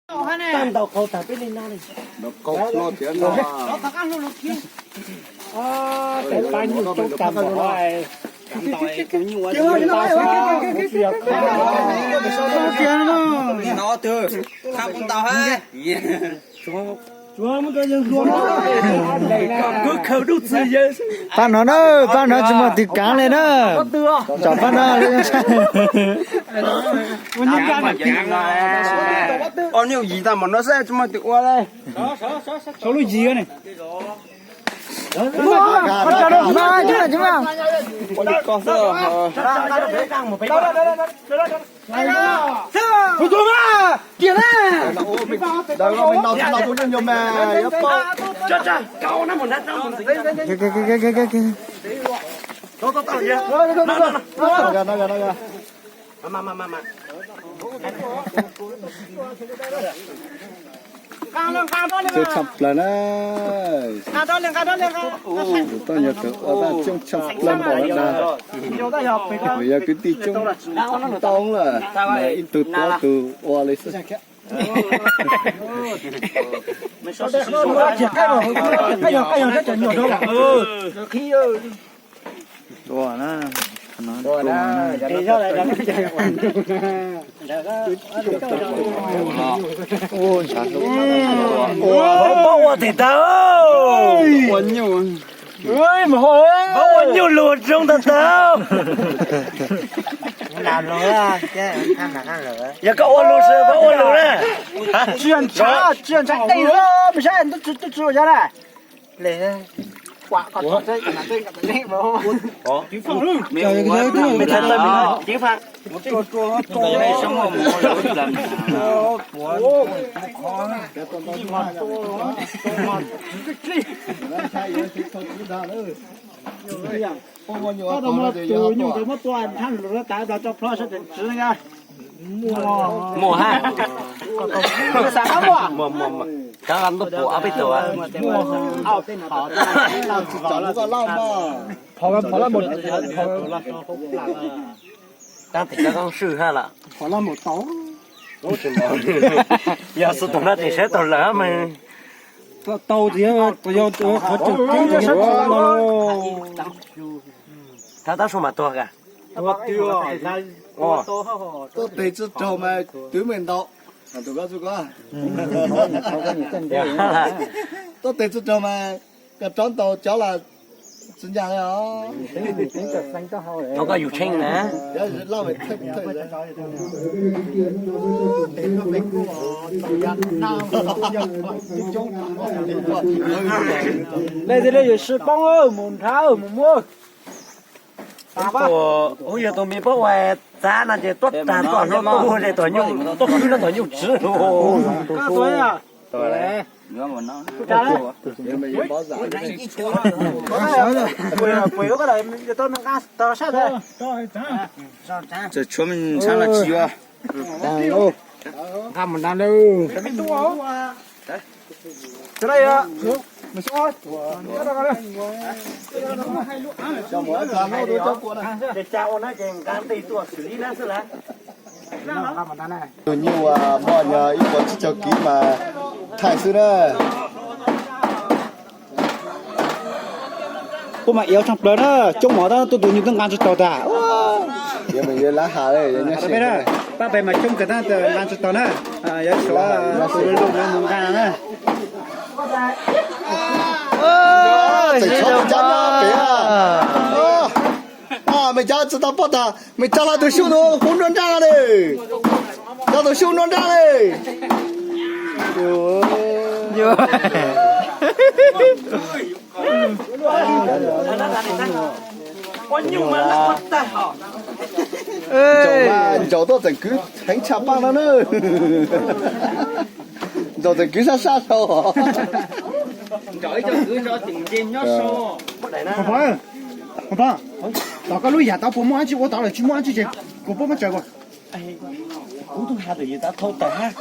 Tag ntaus qau tag peb li no li. Ntaus qau hlo tiag no. Peb pab nyuj coob tag npaum. Pab no na, pab no tsis muaj twg kaav li na. Tsom pab no. Ob nyuj yim tag npaum no xwb tsis muaj twg ua li. Sau lub yim ne. Coob tshaj plaws na. Tus tuaj nyuag tus ua tau coob tshaj plaws npaum li ntawd. Yog kwv tij coob tau lawm, ib tug tuav tus ua li xwb. Paub ua tes taw. Paub ua nyuj lug zoo tas tas. Yog koj ua lug seb paub ua lug na. Tus nyuj muab tua nrhab lug tas plas tso plho sab tseem tswv na. Muaj ha. Kav ntuj pum ob peb tug. Tab tes koj swj ha lawm. Yog xu tus no tes saib tau lawm mas. Tau tias yog qhov tseem ceeb tias yog no. Thab tab su mas tuag ka. Tuaj tes tsi raug mas twv me ntau. Tuaj tes tsi raug mas koj rov ntaus cov los tsi ncaj os. Koj yug tsheej na. Lej tias lej yuav sib poob mus nrhab mus muab. Ub, yog tus me paub ua txav no ces tuaj tag tuaj hlo tuaj ua es tom nyuj, tuaj khwb no tom nyuj tswv. Tseem tshuav me ntshaav los tsis yuav. Nqa mus nrad lauj. Tus nyuj uas muaj nyog ib puas tsib caug kiv mas thaij xwb na. Kuv mas iav tshaj plaws na, coob mov tab tuaj tus nyuj twb nqa tsis tau tas. Pab pem mas coob kawg tab nqa tsis tau na. Yuav xyuas tus lug mus nqa na. Tseem tshuav me cov nyob pem. Me cov tsis tau poj tag, me cov los tus xyuj tus kuv nruab nrab li. Cov tus xyuj nruab nrab li. Ntsaum tuaj tseem kwv heev tshaj paj no na. Ntsaum tseem kwv sab sab rau. Tom koj lub yam tau puas muaj dab tsi ua tau lawm tsis muaj dab tsi ces kuv puab muab tsaws ua. Kuv tub has tus yus tav thau tawm hab.